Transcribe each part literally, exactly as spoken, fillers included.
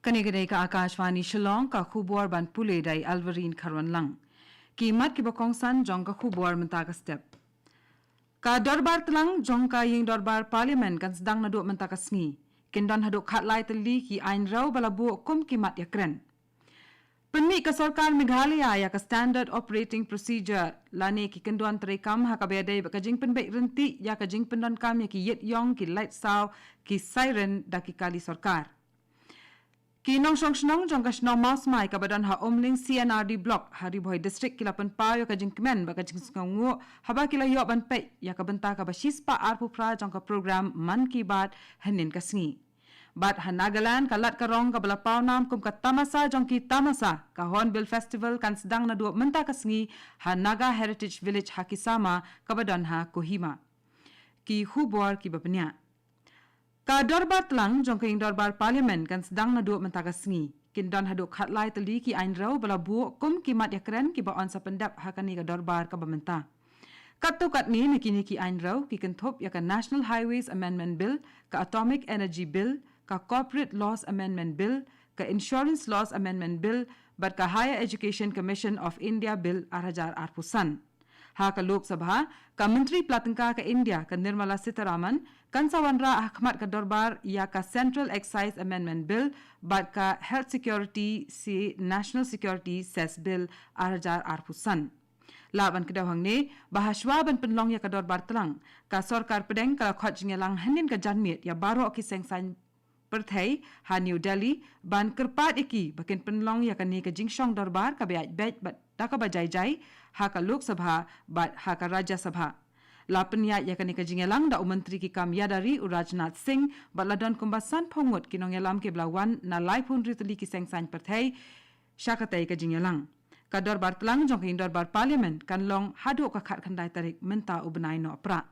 Kane ka dei ka Akashvani Shillong, ka khubor ban pule da i Alvarine Kharwanlang. Ki mat kiba kongsan jong ka khubor mynta ka step. Ka dorbar tlang jong ka ïing dorbar Parliament kan sdang naduh mynta ka sngi. Kin don haduh khatlai tylli ki aiñ rew ba la buh kum ki mat ïakren. Pynmih ka sorkar Meghalaya ïa ka Standard Operating Procedure lane ki kyndon treikam ha kaba ïadei bad ka jingpynbeit ryntih ïa ka jingpyndonkam ïa ki ïit ïong, ki lait saw, ki siren da ki kali sorkar. Ki nongshong shnong jong ka shnong Mawsmai kaba don ha Umling C and R D Block ha Ri Bhoi District ki la pynpaw ïa ka jingkmen bad ka jingsngewnguh haba ki la ïoh ban peit ïa ka bynta kaba shispah arphew phra jong ka program Mann Ki Baat hynnin ka sngi. Bad ha Nagaland, ka lad ka rong kaba la pawnam kum ka tamasa jong ki tamasa, ka Hornbill Festival kan sdang naduh mynta ka sngi ha Naga Heritage Village ha Kisama kaba don ha Kohima. Ki khubor kiba bniah. Ka dorbar tlang jong ka ïing dorbar Parliament kan sdang naduh mynta ka sngi. Kin don haduh khatlai tylli ki aiñ rew ba la buh kum ki mat ïakren kiba yn sa pyndep ha kane ka dorbar kaba mynta. Katto katne na kine ki aiñ rew ki kynthup ïa ka National Highways Amendment Bill, ka Atomic Energy Bill, ka Corporate Laws Amendment Bill, ka Insurance Laws Amendment Bill, bad ka Higher Education Commission of India Bill ar hajar arphew san. Ha ka Lok Sabha, ka Myntri Pla Tyngka ka India, ka Nirmala Sitharaman, kan sa wanrah ha khmat ka dorbar ïa ka Central Excise Amendment Bill bad ka Health Security se National Security Cess Bill ar hajar arphew san. Lah ban kdew hangne, ba hashwa ban pynlong ïa ka dorbar tlang, ka sorkar pdeng ka la khot jingïalang hynnin ka janmiet ïa baroh ki seng saiñ pyrthei ha New Delhi ban kyrpad ïa ki ba kin pynlong ïa kane ka jingshong dorbar kaba ïaid beit bad da kaba jai jai ha ka Lok Sabha bad ha ka Rajya Sabha. La pynïaid ïa kane ka jingïalang da u Myntri ki kam ïada ri u Rajnath Singh bad la don kumba sanphew ngut ki nongïalam kiba la wan na laiphew hynriew tylli ki seng saiñ pyrthei sha katei ka jingïalang. Ka dorbar tlang jong ka ïing dorbar Parliament kan long haduh ka khatkhyndai tarik mynta u bnai Nohprah.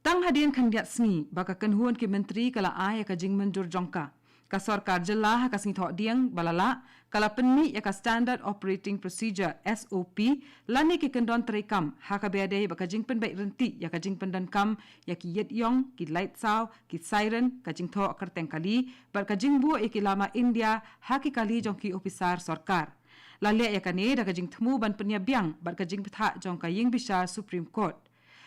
Tang hadien khyndiat sngi ba ka kynhun ki myntri ka la ai ïa ka jingmynjur jong ka, ka sorkar jylla ha ka sngi Thohdieng ba la lah ka la pynmih ïa ka Standard Operating Procedure, S O P, lane ki kyndon treikam ha kaba ïadei bad ka jingpynbeit ryntih ïa ka jingpyndonkam ïa ki ïit ïong, ki lait saw, ki siren, ka jingthoh kyrteng kali bad ka jingbuh ïa ki lama India ha ki kali jong ki ophisar sorkar. La leh ïa kane da ka jingthmu ban pynïabiang bad ka jingbthah jong ka ïingbishar Supreme Court.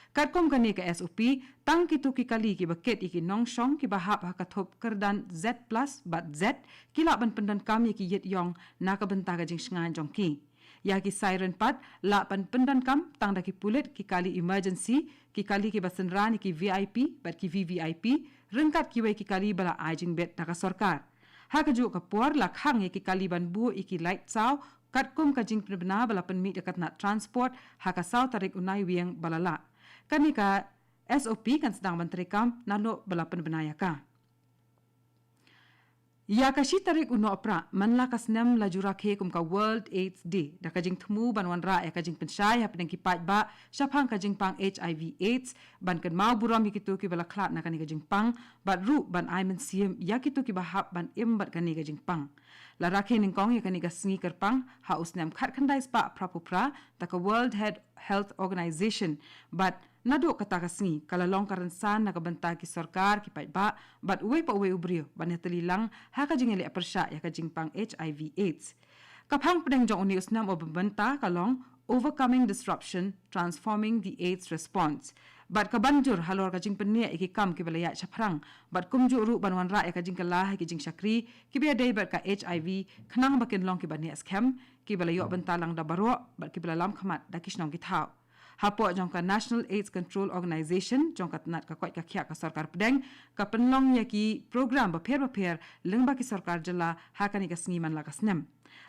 Katkum kane ka S O P, tang kito ki kali kiba kit ïa ki nongshong kiba hap ha ka thup kyrdan Z plus bad Z ki lah ban pyndonkam ïa ki ïit ïong na ka bynta ka jingshngaiñ jong ki. Ïa ki siren pat lah ban pyndonkam tang da ki pulit, ki kali emergency, ki kali kiba synran ïa ki V I P bad ki V V I P, ryngkat kiwei ki kali ba la ai jingbit na ka sorkar. Ha kajuh ka por la khang ïa ki kali ban buh ïa ki lait saw, katkum ka jingpynbna ba la pynmih da ka tnat transport ha ka saw tarik u Naiwieng ba la lah. Kane ka S O P kan sdang ban treikam naduh ba la pynbna ïa ka. Ïa ka shi tarik u Nohprah man la ka snem la ju rakhe kum ka World AIDS Day da ka jingthmu ban wanrah ïa ka jingpynshai hapdeng ki paidbah shaphang ka jingpang H I V AIDS, ban kynmaw burom ïa kito kiba la khlad na kane ka jingpang bad ruh ban ai mynsiem ïa kito kiba hap ban im bad kane ka jingpang. La rakhe nyngkong ïa kane ka sngi kyrpang ha u snem khatkhyndai spah phraphew phra da ka World Head Health Organization bad naduh kata ka sngi ka la long ka rynsan na ka bynta ki sorkar, ki paidbah bad uwei pa uwei u briew ban ïatylli lang ha ka jingïaleh pyrshah ïa ka jingpang H I V AIDS. Ka phang pdeng jong une u snem uba mynta ka long Overcoming Disruption, Transforming the AIDS Response. Bad ka ban jur halor ka jingpynïaid ïa ki kam kiba la ïaid shaphrang bad kumjuh ruh ban wanrah ïa ka jingkylla ha ki jingshakri kiba ïadei bad ka H I V khnang ba kin long kiba ñiah skhem, kiba la ïoh bynta lang da baroh bad kiba la lam khmat da ki shnong ki thaw. Hapoh jong ka National AIDS Control Organization jong ka tnat ka koit ka khiah ka sorkar pdeng ka pynlong ïa ki program bapher bapher lyngba ki sorkar jylla ha kane ka sngi man la ka snem.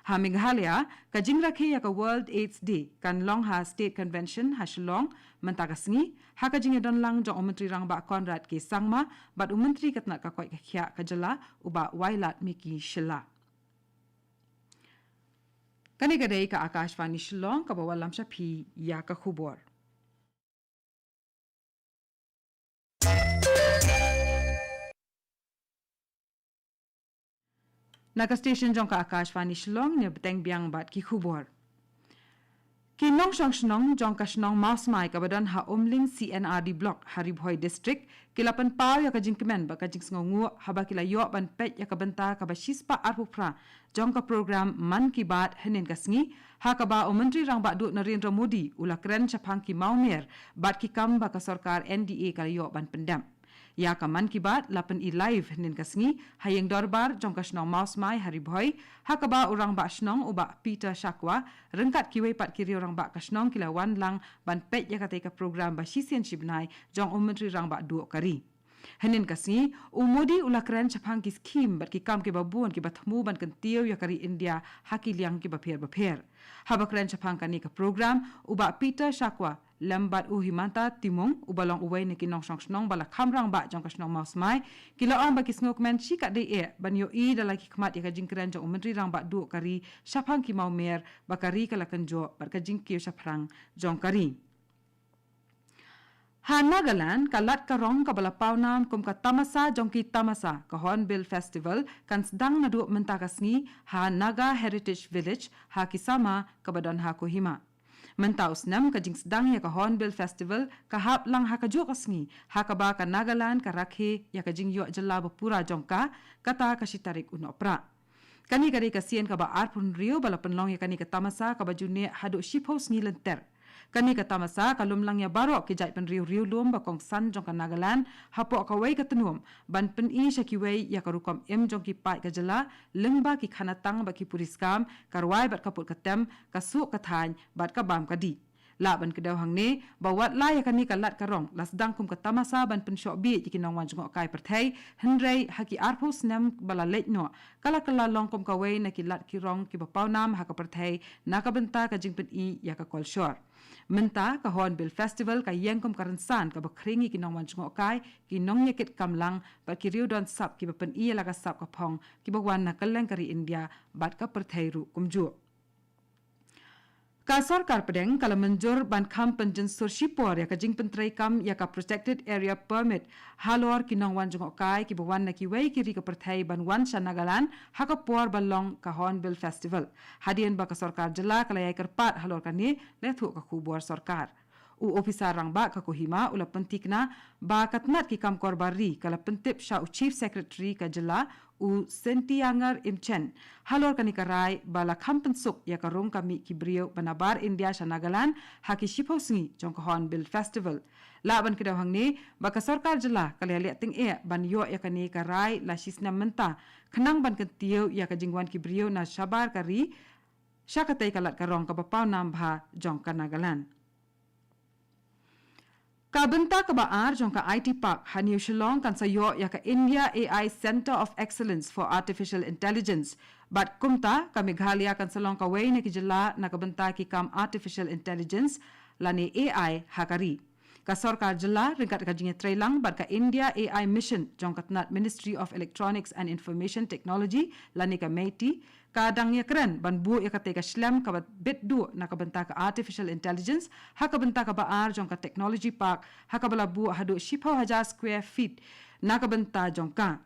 Ha Meghalaya, ka jingrakhe ïa ka World AIDS Day kan long ha State Convention ha Shillong mynta ka sngi, ha ka jingïadon lang jong u Myntri Rangbah Conrad K Sangma bad u Myntri ka tnat ka koit ka khiah ka jylla u Bah Wailadmiki Shylla. Kane ka dei ka Akashvani Shillong kaba wallam sha phi ïa ka khubor. Na ka station jong ka Akashvani Shillong, ne bteng biang bad ki khubor. Ki nongshong shnong jong ka shnong Mawsmai kaba don ha Umling C and R D Block ha Ri Bhoi District ki la pynpaw ïa ka jingkmen bad ka jingsngewnguh haba ki la ïoh ban peit ïa ka bynta kaba shispah arphew phra jong ka program Mann Ki Baat hynnin ka sngi, ha kaba u Myntri Rangbah Duh Narendra Modi u la kren shaphang ki mawmer bad ki kam ba ka sorkar N D A ka la ïoh ban pyndep. Ïa ka Mann Ki Baat la pyni live hynnin ka sngi ha ïing dorbar jong ka shnong Mawsmai ha Ri Bhoi, ha kaba u rangbah shnong u Bah Peter Shakwa ryngkat kiwei pat ki riew rangbah ka shnong ki la wan lang ban peit ïa katei ka program ba shisien shibnai jong u Myntri Rangbah Duh ka ri. Hynnin ka sngi, u Modi u la kren shaphang ki skhim bad ki kam kiba bun kiba thmu ban kyntiew ïa ka ri India ha ki liang kiba pher bapher. Haba kren shaphang kane ka program, u Bah Peter Shakwa lem bad u Himanta Timung uba long uwei na ki nongshong shnong ba la kham rangbah jong ka shnong Mawsmai, ki la ong ba ki sngewkmen shikatdei eh ban ïohi da la ki khmat ïa ka jingkren jong u Myntri Rangbah Duh ka ri shaphang ki mawmer ba ka ri ka la kynjoh bad ka jingkiew shaphrang jong ka ri. Ha Nagaland, ka lad ka rong kaba la pawnam kum ka tamasa jong ki tamasa, ka Hornbill Festival, kan sdang naduh mynta ka sngi ha Naga Heritage Village ha Kisama kaba don ha Kohima. Mynta u snem ka jingsdang ïa ka Hornbill Festival ka hap lang ha kajuh ka sngi, ha kaba ka Nagaland ka rakhe ïa ka jingïoh jylla ba pura jong ka, kata ka shi tarik u Nohprah. Kane ka dei ka sien kaba arphew hynriew ba la pynlong ïa kane ka tamasa kaba ju neh haduh shiphew sngi lynter. Kane ka tamasa ka lum lang ïa baroh ki jaitbynriew riewlum ba kongsan jong ka Nagaland hapoh kawei ka tnum ban pyni sha kiwei ïa ka rukom im jong ki paid ka jylla, lyngba ki khanatang bad ki puriskam, ka rwai bad ka put ka tem, ka suk ka thaiñ bad ka bam ka dih. Lah ban kdew hangne ba wat la ïa kane ka lad ka rong la sdang kum ka tamasa ban pynshoh bieit ïa ki nongwan jngohkai pyrthei, hynrei ha ki arphew snem ba la leit noh ka la kylla long kum kawei na ki lad ki rong kiba pawnam ha ka pyrthei na ka bynta ka jingpyni ïa ka kolshor. Mynta ka Hornbill Festival ka ïeng kum ka rynsan kaba khring ïa ki nongwan jngohkai, ki nongïakit kamlang bad ki riewdon sap kiba pyni ïa la ka sap ka phong kiba wan na kylleng ka ri India bad ka pyrthei ruh kumjuh. Ka sorkar pdeng ka la mynjur ban kham pynjynsur shipor ïa ka jingpyntreikam ïa ka Protected Area Permit halor ki nongwan jngohkai kiba wan na kiwei ki ri ka pyrthei ban wan sha Nagaland ha ka por ba long ka Hornbill Festival. Hadien ba ka sorkar jylla ka la ïai kyrpad halor kane, la ïathuh ka khubor sorkar. U ophisar rangbah ka Kohima u la pynthikna ba ka tnat ki kam korbar ri ka la pyntip sha u Chief Secretary ka jylla, u Sentianger Imchen, halor kane ka rai ba la kham pynsuk ïa ka rung ka mih ki briew ba nabar India sha Nagaland ha ki shiphew sngi jong ka Hornbill Festival. Lah ban kdew hangne ba ka sorkar jylla ka la ïaleh tyngeh ban ïoh ïa kane ka rai la shi snem mynta, khnang ban kyntiew ïa ka jingwan ki briew na shabar ka ri sha katei ka lad ka rong kaba pawnam bha jong ka Nagaland. Ka bynta kaba ar jong ka I T Park ha New Shillong kan sa ïoh ïa ka India A I Centre of Excellence for Artificial Intelligence. Bad kumta, ka Meghalaya kan sa long kawei na ki jylla na ka bynta ki kam Artificial Intelligence lane A I ha ka ri. Ka sorkar jylla ryngkat ka jingïatreilang bad ka India A I Mission jong ka tnat Ministry of Electronics and Information Technology lane ka MeitY, ka dang ïakren ban buh ïa katei ka shlem kaba bit duh na ka bynta ka Artificial Intelligence ha ka bynta kaba ar jong ka Technology Park, ha kaba la buh haduh shiphew hajar square feet na ka bynta jong ka.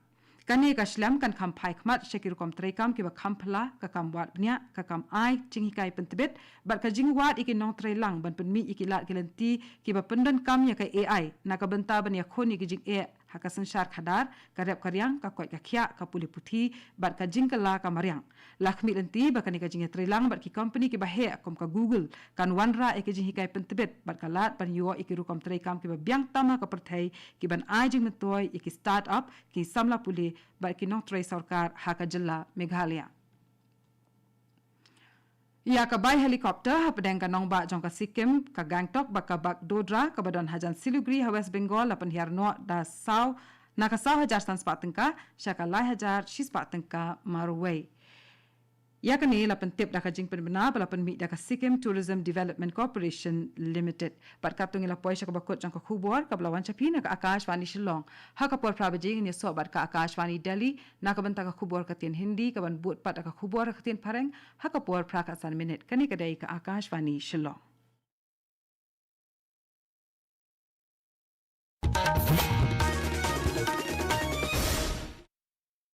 Kane ka shlem kan kham phai khmat sha ki rukom treikam kiba kham phylla, ka kam wad bniah, ka kam ai jinghikai pyntbit bad ka jingwad ïa ki nongtreilang ban pynmih ïa ki lad ki lynti kiba pyndonkam ïa ka A I na ka bynta ban ïakhun ïa ki jingeh ha ka synshar khadar, ka rep ka riang, ka koit ka khiah, ka pule puthi bad ka jingkylla ka mariang. La khmih lynti ba kane ka jingïatreilang bad ki kompani kiba heh kum ka Google kan wanrah ïa ki jinghikai pyntbit bad ka lad ban ïoh ïa ki rukom treikam kiba biang tam ha ka pyrthei, kiban ai jingmyntoi ïa ki start-up, ki samla pule bad ki nongtrei sorkar ha ka jylla Meghalaya. Ïa ka bai helicopter hapdeng ka nongbah jong ka Sikkim, ka Gangtok bad ka Bagdogra kaba don hajan Siliguri ha West Bengal la pynhiar noh da saw, na ka saw hajar san spah tyngka sha ka lai hajar shi spah tyngka marwei. Ïa kane la pyntip da ka jingpynbna ba la pynmih da ka Sikkim Tourism Development Corporation Limited. Bad katto ngi la poi sha kaba kut jong ka khubor kaba la wan sha phi na ka Akashvani Shillong. Ha ka por phra baje ngin ïasoh bad ka Akashvani Delhi na ka bynta ka khubor ka ktien Hindi, kaban bud pat da ka khubor ka ktien Phareng ha ka por phra khatsan minit. Kane ka dei ka Akashvani Shillong.